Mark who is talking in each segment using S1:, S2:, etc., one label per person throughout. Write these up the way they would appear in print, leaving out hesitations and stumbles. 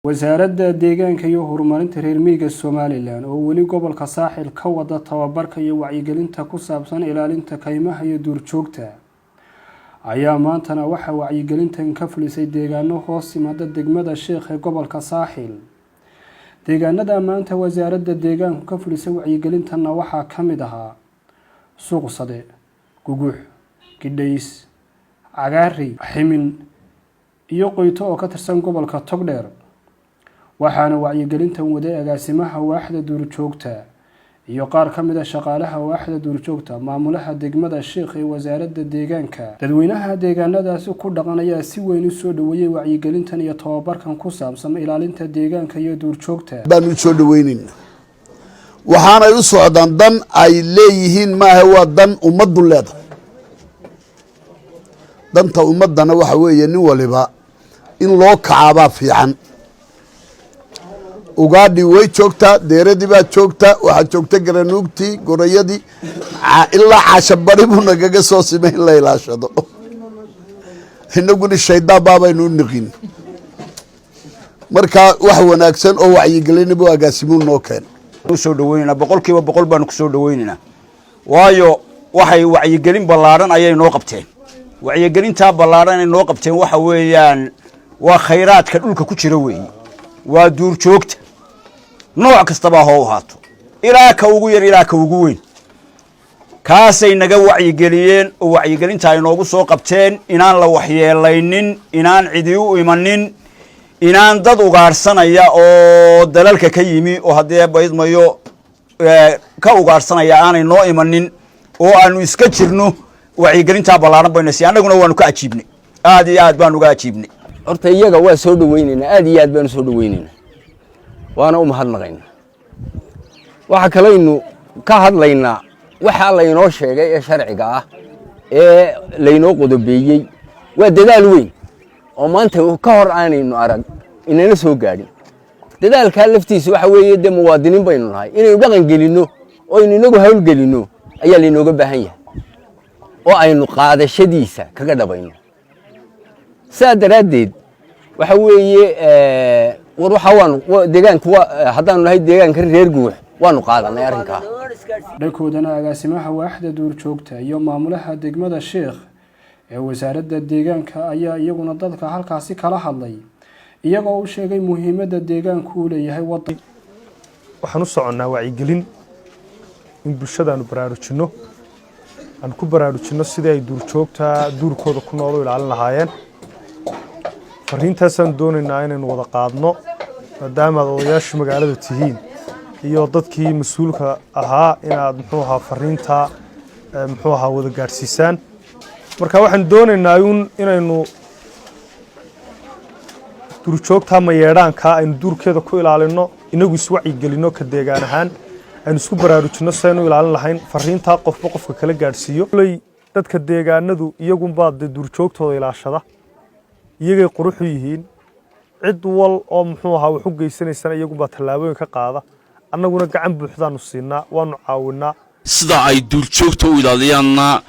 S1: Wasaaradda Deegaanka iyo Horumarinta Reer Miyiga Somalilan oo weli gobolka Saaxil ka wada tababarka iyo wacyigelinta ku saabsan ilaalinta kaymaha iyo duurjoogta ayaa maantana waxaa wacyigelintan ka fulisay deegaano hoos yimaada degmada Sheekh ee gobolka Saaxil. Deegaanada maanta wasaaradda deegaanku ka fulisay wacyigelintanna waxaa ka mid ahaa Suuqsade, Gugux, Gidhays, Cagaari, Ximin iyo Qoyto oo ka tirsan gobolka Togdheer. Waxaana wacyigelintan waday agaasimaha waaxda duurjoogta iyo qaar ka mid a shaqaalaha waaxda duurjoogta, maamulaha degmada Sheekh ee wasaaradda deegaanka. Dadweynaha deegaanadaasi ku dhaqan ayaa si weyn u soo dhaweeyey wacyigelintan iyo tababarkan ku saabsan ilaalinta deegaanka iyo duurjoogta.
S2: Baanu u soo dhaweynayna. Waxaanay u socdaan dan ay leeyihiin maaha, waa dan ummaddu leedahay. Danta ummaddana waxa weeye nin waliba in loo kacaabaa fiican. Ugaadhii way joogtaa, deeradii baa joogta, waxaa joogta garanuugtii, gorayadii, ilaa caashabari buu nagaga soo simay in la ilaashado. Inaguna shaydaan baabaynu u niqin. Marka wax wanaagsan oo wacyigelina buu agaasimuu noo keen.
S3: Usoo dhaweynayna, 100% baanu kusoo dhaweynaynaa, waayo waxay wacyigelin ballaadhan ayay noo qabteen. Wacyigelintaa ballaadhan ay noo qabteen waxa weeyaan waa khayraadka dhulka ku jira weeye, waa duurjoogta nooc kastaba ha u ahaato, ilaa ka ugu yar ilaa ka ugu weyn. Kaasay naga wacyigeliyeen oo wacyigelinta ay noogu soo qabteen inaan la waxyeelaynin, inaan cidi u imanin, inaan dad ugaadhsanaya oo dalalka ka yimi oo haddee baydmayo ka ugaadhsanaya aanay noo imanin oo aanu iska jirno. Wacyigelintaa ballaaran bayna si annaguna waanu ka ajiibnay, aad iyo aad baanu uga ajiibnay.
S4: Horta iyaga waa soo dhaweynaynaa, aad iyo aad baanu soo dhaweynaynaa, waana u mahadnaqaynaa. Waxaa kalaynu ka hadlaynaa waxaa laynoo sheegay ee sharciga ah ee laynoo qodobeeyey. Waa dadaal weyn oo maanta ka hor aanaynu arag, inana soo gaadhin. Dadaalkaa laftiisa waxa weeye dee muwaadiniin baynu nahay, inaynu dhaqan gelinno oo aynu inagu hawlgelinno ayaa laynooga baahan yahay oo aynu qaadashadiisa kaga dhabayno. Sidaa daraaddeed waxa weeye war waxa waanu deegaanku waa haddaanu nahay deegaanka reer Guux, waanu qaadanay arrinkaa.
S1: Dhankoodana agaasimaha waaxda duurjoogta iyo maamulaha degmada Sheekh ee wasaaradda deegaanka ayaa iyaguna dadka halkaasi kala hadlay, iyagoo u sheegay muhiimadda deegaanku uu leeyahay wadan.
S5: Waxaan u soconnaa wacyigelin in bulshadaanu baraarujinno, aan ku baraarujinno sidii ay duurjoogta duurkooda ku nool u ilaalin lahaayeen. Fariintaasaan doonaynaa inaynu wada qaadno, maadaama aad odayaashii magaalada tihiin iyo dadkii mas-uulka ahaa, inaad muxuu ahaa fariinta muxuu ahaa wada gaadhsiisaan. Marka waxaan doonaynaa un inaynu duurjoogta mayeedhaanka aynu duurkeeda ku ilaalinno, inagu iswacyigelinno, ka deegaan ahaan aynu isku baraarujinno sidaynu ilaalin lahayn. Fariintaa qofba qofka kala gaadhsiiyo. Ley dadka deegaanadu iyagunbaa dee duurjoogtooda ilaashada, iyagay quruxu yihiin. Cid wal oo muxuu ahaa wax u geysanaysana iyagunbaa tallaabooyin ka qaada. Annaguna gacan buuxdaanu siinaa, waanu caawinaa.
S6: Sida ay duurjoogta u ilaaliyaanna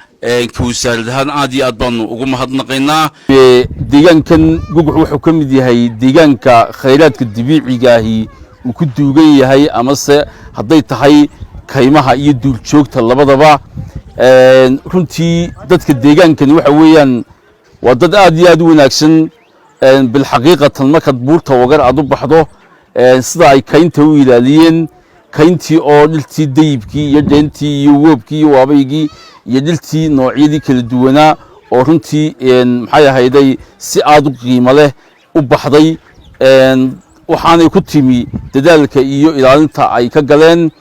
S6: ka wasaarad ahaan aad iyo aad baanu ugu mahadnaqaynaa. Deegaankan Gugux wuxuu ka mid yahay deegaanka khayraadka dabiiciga ahi uu ku duugan yahay, amase hadday tahay kaymaha iyo duurjoogta labadaba. Runtii dadka deegaankani waxa weeyaan waa dad aad iyo aad u wanaagsan. Bilxaqiiqatan, markaad buurta Wagar aad u baxdo, sida ay kaynta u ilaaliyeen, kayntii oo dhirtii dayibkii iyo dheentii iyo woobkii iyo waabaygii iyo dhirtii noocyadii kala duwanaa oo runtii maxay ahayday si aad u qiimo leh u baxday, waxaanay ku timi dadaalka iyo ilaalinta ay ka galeen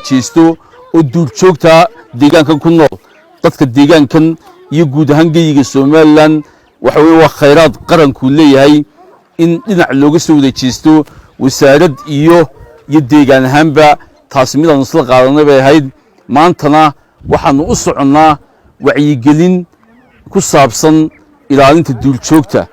S6: jeesto oo duurjoogta deegaankan ku nool. Dadka deegaankan iyo guud ahaan geyiga Somaliland waxa weye waa khayraad qarankuu leeyahay in dhinac looga soo wada jeesto, wasaarad iyo deegaan ahaanba. Taasi midaanu isla qaadanay bay ahayd. Maantana waxaanu u soconnaa wacyigelin ku saabsan ilaalinta duurjoogta.